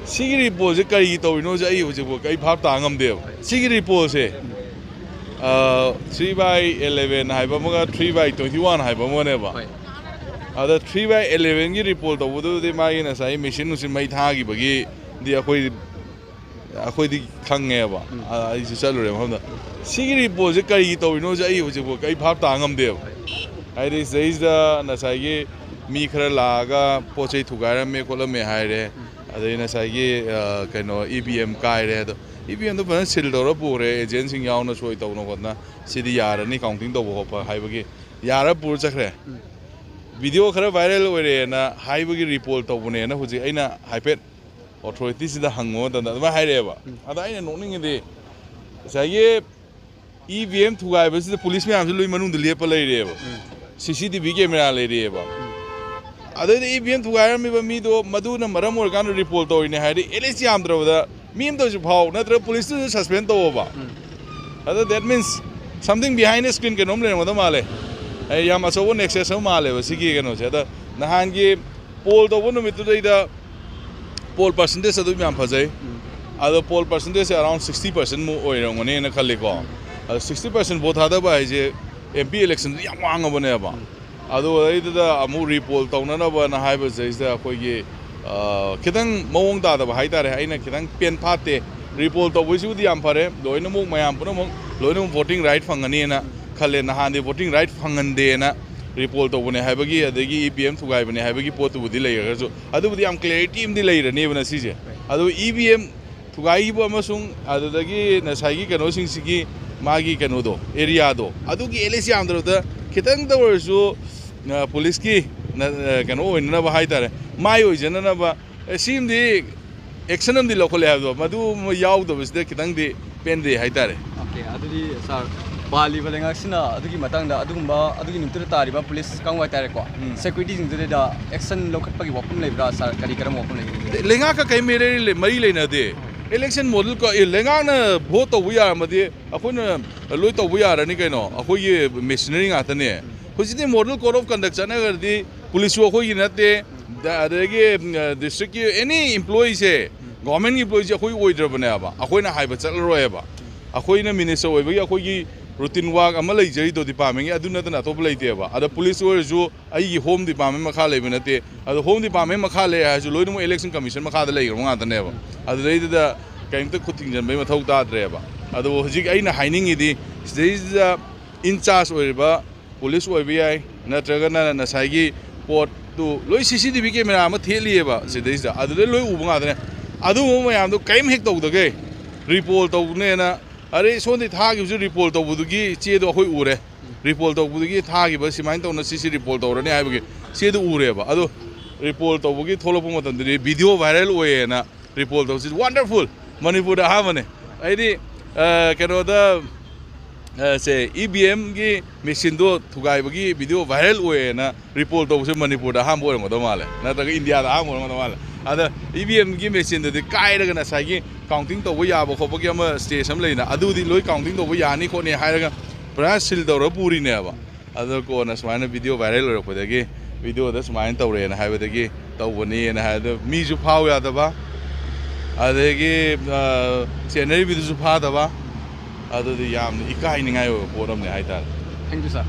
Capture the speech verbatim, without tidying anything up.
ꯁꯤꯒꯤ ꯔꯤꯄꯣꯔꯠꯁꯦ ꯀꯔꯤꯒꯤ ꯇꯧꯔꯤꯅꯣꯁꯦ ꯑꯩ ꯍꯧꯖꯤꯛꯐꯥꯎ ꯑꯩ ꯚꯥꯞ ꯇꯥ ꯉꯝꯗꯦꯕ꯫ ꯁꯤꯒꯤ ꯔꯤꯄꯣꯔꯠꯁꯦ ꯊ꯭ꯔꯤ ꯕꯥꯏ ꯑꯦꯂꯦꯚꯦꯟ ꯍꯥꯏꯕ ꯑꯃꯒ ꯊ꯭ꯔꯤ ꯕꯥꯏ ꯇ꯭ꯋꯦꯟꯇꯤ ꯋꯥꯟ ꯍꯥꯏꯕ ꯑꯃꯒꯅꯦꯕ꯫ ꯍꯣꯏ꯫ ꯑꯗ ꯊ꯭ꯔꯤ ꯕꯥꯏ ꯑꯦꯂꯦꯚꯦꯟꯒꯤ ꯔꯤꯄꯣꯔꯠ ꯇꯧꯕꯗꯨꯕꯨꯗꯤ ꯃꯥꯒꯤ ꯉꯁꯥꯏ ꯃꯦꯆꯤꯟ ꯅꯨꯡꯆꯤꯟ ꯃꯩ ꯊꯥꯈꯤꯕꯒꯤꯗꯤ ꯑꯩꯈꯣꯏ ꯑꯩꯈꯣꯏꯗꯤ ꯈꯪꯉꯦꯕ꯫ ꯑ, ꯑꯩꯁꯨ ꯆꯠꯂꯨꯔꯦ ꯃꯐꯝꯗ꯫ ꯁꯤꯒꯤ ꯔꯤꯄꯣꯔꯠꯁꯦ ꯀꯔꯤꯒꯤ ꯇꯧꯔꯤꯅꯣꯁꯦ ꯑꯩ ꯍꯧꯖꯤꯛꯐꯥꯎ ꯑꯩ ꯚꯥꯞ ꯇꯥ ꯉꯝꯗꯦꯕ꯫ ꯍꯥꯏꯗꯤ ꯁꯤꯗꯩꯁꯤꯗ ꯉꯁꯥꯏꯒꯤ ꯃꯤ ꯈꯔ ꯂꯥꯛꯑꯒ ꯄꯣꯠ ꯆꯩ ꯊꯨꯒꯥꯏꯔꯝꯃꯦ ꯈꯣꯠꯂꯝꯃꯦ ꯍꯥꯏꯔꯦ꯫ ꯑꯗꯩ ꯉꯁꯥꯏꯒꯤ ꯑ, ꯀꯩꯅꯣ ꯏ ꯚꯤ ꯑꯦꯝ ꯀꯥꯏꯔꯦ꯫ ꯑꯗꯣ ꯏ ꯚꯤ ꯑꯦꯝꯗꯣ ꯐꯖꯅ ꯁꯤꯜ ꯇꯧꯔ ꯄꯨꯈ꯭ꯔꯦ, ꯑꯦꯖꯦꯟꯁꯤꯡ ꯌꯥꯎꯅ ꯁꯣꯏ ꯇꯧꯅ ꯈꯣꯠꯅ ꯁꯤꯗꯤ ꯌꯥꯔꯅꯤ ꯀꯥꯎꯟꯇꯤꯡ ꯇꯧꯕ ꯈꯣꯠꯄ ꯍꯥꯏꯕꯒꯤ ꯌꯥꯔ ꯄꯨꯔ ꯆꯠꯈ꯭ꯔꯦ꯫ ꯚꯤꯗꯤꯑꯣ ꯈꯔ ꯚꯥꯏꯔꯦꯜ ꯑꯣꯏꯔꯦꯅ ꯍꯥꯏꯕꯒꯤ ꯔꯤꯄꯣꯔꯠ ꯇꯧꯕꯅꯦꯅ ꯍꯧꯖꯤꯛ ꯑꯩꯅ ꯍꯥꯏꯐꯦꯠ ꯑꯣꯊꯣꯔꯤꯇꯤꯁꯤꯗ ꯍꯪꯕ ꯃꯇꯝꯗ ꯑꯗꯨꯃꯥꯏꯅ ꯍꯥꯏꯔꯛꯑꯦꯕ꯫ ꯑꯗ ꯑꯩꯅ ꯅꯣꯛꯅꯤꯡꯉꯤꯗꯤ ꯉꯁꯥꯏꯒꯤ ꯏ ꯚꯤ ꯑꯦꯝ ꯊꯨꯒꯥꯏꯕꯁꯤꯗ ꯄꯨꯂꯤꯁ ꯃꯌꯥꯝꯁꯤ ꯂꯣꯏ ꯃꯅꯨꯡꯗ ꯂꯦꯞꯄ ꯂꯩꯔꯦꯕ꯫ ꯁꯤ ꯁꯤ ꯇꯤ ꯚꯤ ꯀꯦꯃꯦꯔꯥ ꯂꯩꯔꯦꯕ꯫ ꯑꯗꯩꯗꯤ ꯏ ꯚꯤ ꯑꯦꯝ ꯊꯨꯒꯥꯏꯔꯝꯃꯤꯕ ꯃꯤꯗꯣ ꯃꯗꯨꯅ ꯃꯔꯝ ꯑꯣꯏꯔꯀꯥꯟꯗ ꯔꯤꯄꯣꯔꯠ ꯇꯧꯔꯤꯅꯦ ꯍꯥꯏꯔꯗꯤ ꯑꯦꯠ ꯂꯤꯁ ꯌꯥꯝꯗ꯭ꯔꯕꯗ ꯃꯤ ꯑꯝꯇꯁꯨ ꯐꯥꯎ, ꯅꯠꯇ꯭ꯔꯒ ꯄꯨꯂꯤꯁꯇꯨꯁꯨ ꯁꯁꯄꯦꯟ ꯇꯧꯑꯣꯕ꯫ ꯑꯗ that means something behind the screen ꯀꯩꯅꯣꯝ ꯂꯩꯔꯝꯒꯗꯕ ꯃꯥꯜꯂꯦ꯫ ꯑꯩ ꯌꯥꯝ ꯑꯆꯧꯕ ꯅꯦꯛꯁꯦꯁ ꯑꯃ ꯃꯥꯜꯂꯦꯕ ꯁꯤꯒꯤ ꯀꯩꯅꯣꯁꯦ꯫ ꯑꯗ ꯅꯍꯥꯟꯒꯤ ꯄꯣꯜ ꯇꯧꯕ ꯅꯨꯃꯤꯠꯇꯨꯗꯩꯗ ꯄꯣꯜ ꯄꯥꯔꯁꯦꯟꯇꯦꯖ ꯑꯗꯨꯝ ꯌꯥꯝ ꯐꯖꯩ꯫ ꯑꯗꯣ ꯄꯣꯜ ꯄꯥꯔꯁꯦꯟꯇꯦꯖꯁꯦ ꯑꯔꯥꯎꯟ ꯁꯤꯛꯁꯇꯤ ꯄꯥꯔꯁꯦꯟꯃꯨꯛ ꯑꯣꯏꯔꯝꯒꯅꯦꯅ ꯈꯜꯂꯤꯀꯣ꯫ ꯑꯗꯣ ꯁꯤꯛꯁꯇꯤ ꯄꯥꯔꯁꯦꯟ ꯚꯣꯠ ꯊꯥꯗꯕ ꯍꯥꯏꯁꯦ ꯑꯦꯝ ꯄꯤ ꯏꯂꯦꯛꯁꯟꯗ ꯌꯥꯝ ꯋꯥꯡꯉꯕꯅꯦꯕ꯫ ꯑꯗꯨꯗꯩꯗꯨꯗ ꯑꯃꯨꯛ ꯔꯤꯄꯣꯜ ꯇꯧꯅꯅꯕꯅ ꯍꯥꯏꯕꯁꯤꯗꯩꯁꯤꯗ ꯑꯩꯈꯣꯏꯒꯤ ꯑ, ꯈꯤꯇꯪ ꯃꯑꯣꯡ ꯇꯥꯗꯕ ꯍꯥꯏꯇꯥꯔꯦ꯫ ꯑꯩꯅ ꯈꯤꯇꯪ ꯄꯦꯟ ꯐꯥꯠꯇꯦ꯫ ꯔꯤꯄꯣꯜ ꯇꯧꯕꯁꯤꯕꯨꯗꯤ ꯌꯥꯝ ꯐꯔꯦ, ꯂꯣꯏꯅꯃꯛ ꯃꯌꯥꯝ ꯄꯨꯝꯅꯃꯛ ꯂꯣꯏꯅꯃꯛ ꯚꯣꯇꯤꯡ ꯔꯥꯏꯠ ꯐꯪꯒꯅꯤꯅ ꯈꯜꯂꯦ꯫ ꯅꯍꯥꯟꯗꯤ ꯚꯣꯇꯤꯡ ꯔꯥꯏꯠ ꯐꯪꯍꯟꯗꯦꯅ ꯔꯤꯄꯣꯜ ꯇꯧꯕꯅꯦ ꯍꯥꯏꯕꯒꯤ, ꯑꯗꯒꯤ ꯏ ꯚꯤ ꯑꯦꯝ ꯊꯨꯒꯥꯏꯕꯅꯦ ꯍꯥꯏꯕꯒꯤ ꯄꯣꯠꯇꯨꯕꯨꯗꯤ ꯂꯩꯔꯒꯁꯨ, ꯑꯗꯨꯕꯨꯗꯤ ꯌꯥꯝ ꯀ꯭ꯂꯦꯔꯤꯇꯤ ꯑꯃꯗꯤ ꯂꯩꯔꯅꯦꯕ ꯉꯁꯤꯁꯦ꯫ ꯑꯗꯨ ꯏ ꯚꯤ ꯑꯦꯝ ꯊꯨꯒꯥꯏꯈꯤꯕ ꯑꯃꯁꯨꯡ ꯑꯗꯨꯗꯒꯤ ꯉꯁꯥꯏꯒꯤ ꯀꯩꯅꯣꯁꯤꯡꯁꯤꯒꯤ ꯃꯥꯒꯤ ꯀꯩꯅꯣꯗꯣ, ꯑꯦꯔꯤꯌꯥꯗꯣ, ꯑꯗꯨꯒꯤ ꯑꯦꯠ ꯂꯤꯁ ꯌꯥꯝꯗ꯭ꯔꯕꯗ ꯈꯤꯇꯪꯗ ꯑꯣꯏꯔꯁꯨ ꯑ, ꯄꯨꯂꯤꯁꯀꯤ ꯅ-, ꯑ, ꯀꯩꯅꯣ ꯑꯣꯏꯅꯅꯕ ꯍꯥꯏꯇꯥꯔꯦ, ꯃꯥꯏ ꯑꯣꯏꯖꯅꯅꯕ꯫ ꯑꯦ, ꯁꯤꯃꯗꯤ ꯑꯦꯛꯁꯟ ꯑꯃꯗꯤ ꯂꯧꯈꯠꯂꯦ ꯍꯥꯏꯕꯗꯣ, ꯃꯗꯨ ꯑꯃ ꯌꯥꯎꯗꯕꯁꯤꯗ ꯈꯤꯇꯪꯗꯤ ꯄꯦꯟꯗꯦ ꯍꯥꯏꯇꯥꯔꯦ꯫ ꯑꯣꯀꯦ, ꯑꯗꯨꯗꯤ ꯁꯥꯔ, ꯄꯥꯜꯂꯤꯕ ꯂꯩꯉꯥꯛꯁꯤꯅ ꯑꯗꯨꯒꯤ ꯃꯇꯥꯡꯗ, ꯑꯗꯨꯒꯨꯝꯕ, ꯑꯗꯨꯒꯤ ꯅꯨꯃꯤꯠꯇꯨꯗ ꯇꯥꯔꯤꯕ ꯄꯨꯂꯤꯁ ꯀꯥꯡꯕꯨ ꯍꯥꯏꯇꯥꯔꯦꯀꯣ, ꯎꯝ꯫ ꯁꯦꯀ꯭ꯌꯨꯔꯤꯇꯤꯁꯤꯡꯗꯨꯗ ꯑꯦꯛꯁꯟ ꯂꯧꯈꯠꯄꯒꯤ ꯋꯥꯐꯝ ꯂꯩꯕ꯭ꯔꯥ ꯁꯥꯔ? ꯀꯔꯤ ꯀꯔꯝꯕ ꯋꯥꯐꯝ ꯂꯩꯒꯅꯤ? ꯂꯩꯉꯥꯛꯀ ꯀꯔꯤ ꯃꯔꯤ ꯂꯩ-, ꯃꯔꯤ ꯂꯩꯅꯗꯦ꯫ ꯏꯂꯦꯛꯁꯟ ꯃꯣꯗꯦꯜ ꯀꯣ-, ꯑꯦ, ꯂꯩꯉꯥꯛꯅ ꯚꯣꯠ ꯇꯧꯕ ꯌꯥꯔꯝꯃꯗꯤ ꯑꯩꯈꯣꯏꯅ ꯂꯣꯏ ꯇꯧꯕ ꯌꯥꯔꯅꯤ ꯀꯩꯅꯣ, ꯑꯩꯈꯣꯏꯒꯤ ꯃꯦꯁꯤꯅꯔꯤ ꯉꯥꯛꯇꯅꯦ꯫ ꯍꯧꯖꯤꯛꯇꯤ ꯃꯣꯗꯦꯜ ꯀꯣꯗ ꯑꯣꯐ ꯀꯟꯗꯛ ꯆꯠꯅꯈ꯭ꯔꯗꯤ ꯄꯨꯂꯤꯁꯁꯨ ꯑꯩꯈꯣꯏꯒꯤ ꯅꯠꯇꯦ, ꯑꯗꯒꯤ ꯗꯤꯁꯇ꯭ꯔꯤꯛꯀꯤ ꯑꯦꯅꯤ ꯏꯝꯄ꯭ꯂꯣꯌꯤꯁꯦ, ꯒꯣꯔꯃꯦꯟꯒꯤ ꯏꯝꯄ꯭ꯂꯣꯌꯤꯁꯦ ꯑꯩꯈꯣꯏ ꯑꯣꯏꯗ꯭ꯔꯕꯅꯦꯕ, ꯑꯩꯈꯣꯏꯅ ꯍꯥꯏꯕ ꯆꯠꯂꯔꯣꯏꯕ꯫ ꯑꯩꯈꯣꯏꯅ ꯃꯤꯅꯤꯁꯇꯔ ꯑꯣꯏꯕꯒꯤ ꯑꯩꯈꯣꯏꯒꯤ ꯔꯨꯇꯤꯟ ꯋꯥꯔꯛ ꯑꯃ ꯂꯩꯖꯔꯤꯗꯣ ꯗꯤꯄꯥꯔꯠꯃꯦꯟꯒꯤ, ꯑꯗꯨ ꯅꯠꯇꯅ ꯑꯇꯣꯞꯄ ꯂꯩꯇꯦꯕ꯫ ꯑꯗ ꯄꯨꯂꯤꯁ ꯑꯣꯏꯔꯁꯨ ꯑꯩꯒꯤ ꯍꯣꯝ ꯗꯤꯄꯥꯔꯠꯃꯦꯟ ꯃꯈꯥ ꯂꯩꯕ ꯅꯠꯇꯦ꯫ ꯑꯗꯣ ꯍꯣꯝ ꯗꯤꯄꯥꯔꯠꯃꯦꯟ ꯃꯈꯥ ꯂꯩ ꯍꯥꯏꯔꯁꯨ ꯂꯣꯏꯅꯃꯛ ꯏꯂꯦꯛꯁꯟ ꯀꯃꯤꯁꯟ ꯃꯈꯥꯗ ꯂꯩꯈ꯭ꯔꯕ ꯉꯥꯛꯇꯅꯦꯕ꯫ ꯑꯗꯨꯗꯩꯗꯨꯗ ꯀꯔꯤꯝꯇ ꯈꯨꯠ ꯊꯤꯡꯖꯤꯟꯕꯒꯤ ꯃꯊꯧ ꯇꯥꯗ꯭ꯔꯦꯕ꯫ ꯑꯗꯣ ꯍꯧꯖꯤꯛ ꯑꯩꯅ ꯍꯥꯏꯅꯤꯡꯉꯤꯗꯤ, ꯁꯤꯗꯩꯁꯤꯗ ꯏꯟ ꯆꯥꯔꯖ ꯑꯣꯏꯔꯤꯕ ꯄꯨꯂꯤꯁ ꯑꯣꯏꯕ ꯌꯥꯏ, ꯅꯠꯇ꯭ꯔꯒꯅ ꯉꯁꯥꯏꯒꯤ ꯄꯣꯠꯇꯨ ꯂꯣꯏ ꯁꯤ ꯁꯤ ꯇꯤ ꯚꯤ ꯀꯦꯃꯦꯔꯥ ꯑꯃ ꯊꯦꯠꯂꯤꯑꯕ ꯁꯤꯗꯩꯁꯤꯗ, ꯑꯗꯨꯗ ꯂꯣꯏ ꯎꯕ ꯉꯥꯛꯇꯅꯦ꯫ ꯑꯗꯨꯒꯨꯝꯕ ꯃꯌꯥꯝꯗꯣ ꯀꯔꯤꯝ ꯍꯦꯛ ꯇꯧꯗꯒꯦ, ꯔꯤꯄꯣꯔꯠ ꯇꯧꯅꯦꯅ, ꯑꯔꯦ, ꯁꯣꯝꯗꯩ ꯊꯥꯈꯤꯕꯁꯨ ꯔꯤꯄꯣꯔꯠ ꯇꯧꯕꯗꯨꯒꯤ ꯆꯦꯗꯣ ꯑꯩꯈꯣꯏ ꯎꯔꯦ, ꯔꯤꯄꯣꯔꯠ ꯇꯧꯕꯗꯨꯒꯤ ꯊꯥꯈꯤꯕ ꯁꯨꯃꯥꯏꯅ ꯇꯧꯅ ꯁꯤ ꯁꯤ ꯔꯤꯄꯣꯔꯠ ꯇꯧꯔꯅꯤ ꯍꯥꯏꯕꯒꯤ ꯆꯦꯗꯨ ꯎꯔꯦꯕ꯫ ꯑꯗꯣ ꯔꯤꯄꯣꯔꯠ ꯇꯧꯕꯒꯤ ꯊꯣꯛꯂꯛꯄ ꯃꯇꯝꯗꯗꯤ ꯚꯤꯗꯤꯑꯣ ꯚꯥꯏꯔꯦꯜ ꯑꯣꯏꯌꯦꯅ ꯔꯤꯄꯣꯔꯠ ꯇꯧꯁꯤ꯫ ꯋꯥꯟꯗꯔꯐꯨꯜ! ꯃꯅꯤꯄꯨꯔꯗ ꯑꯍꯥꯟꯕꯅꯦ꯫ ꯑꯩꯗꯤ, ꯑ, ꯀꯩꯅꯣꯗ, ꯑ, ꯁꯦ, ꯏ ꯚꯤ ꯑꯦꯝꯒꯤ ꯃꯦꯆꯤꯟꯗꯣ ꯊꯨꯒꯥꯏꯕꯒꯤ ꯚꯤꯗꯤꯑꯣ ꯚꯥꯏꯔꯦꯜ ꯑꯣꯏꯌꯦꯅ ꯔꯤꯄꯣꯔꯠ ꯇꯧꯕꯁꯦ ꯃꯅꯤꯄꯨꯔꯗ ꯑꯍꯥꯟꯕ ꯑꯣꯏꯔꯝꯒꯗꯧ ꯃꯥꯜꯂꯦ, ꯅꯠꯇ꯭ꯔꯒ ꯏꯟꯗꯤꯌꯥꯗ ꯑꯍꯥꯟꯕ ꯑꯣꯏꯔꯝꯒꯗꯧ ꯃꯥꯜꯂꯦ꯫ ꯑꯗ ꯏ ꯚꯤ ꯑꯦꯝꯒꯤ ꯃꯦꯆꯤꯟꯗꯨꯗꯤ ꯀꯥꯏꯔꯒ ꯉꯁꯥꯏꯒꯤ ꯀꯥꯎꯟꯇꯤꯡ ꯇꯧꯕ ꯌꯥꯕ ꯈꯣꯠꯄꯒꯤ ꯑꯃ ꯁ꯭ꯇꯦꯖ ꯑꯃ ꯂꯩꯅ, ꯑꯗꯨꯗꯤ ꯂꯣꯏ ꯀꯥꯎꯟꯇꯤꯡ ꯇꯧꯕ ꯌꯥꯅꯤ ꯈꯣꯠꯅꯤ ꯍꯥꯏꯔꯒ ꯄꯨꯔꯥ ꯁꯤꯜ ꯇꯧꯔꯒ ꯄꯨꯔꯤꯅꯦꯕ꯫ ꯑꯗꯣ ꯀꯣꯟꯅ ꯁꯨꯃꯥꯏꯅ ꯚꯤꯗꯤꯑꯣ ꯚꯥꯏꯔꯦꯜ ꯑꯣꯏꯔꯛꯄꯗꯒꯤ, ꯚꯤꯗꯤꯑꯣꯗ ꯁꯨꯃꯥꯏꯅ ꯇꯧꯔꯦꯅ ꯍꯥꯏꯕꯗꯒꯤ ꯇꯧꯕꯅꯦꯅ ꯍꯥꯏ꯫ ꯑꯗꯣ ꯃꯤꯁꯨ ꯐꯥꯎ ꯌꯥꯗꯕ, ꯑꯗꯒꯤ, ꯑ, ꯆꯦꯟꯅꯔꯤꯕꯗꯨꯁꯨ ꯐꯥꯗꯕ, ꯑꯗꯨꯗꯤ ꯌꯥꯝꯅ ꯏꯀꯥꯏꯅꯤꯡꯉꯥꯏ ꯑꯣꯏꯕ ꯄꯣꯠ ꯑꯃꯅꯦ ꯍꯥꯏꯇꯥꯔꯦ꯫ Thank you, sir.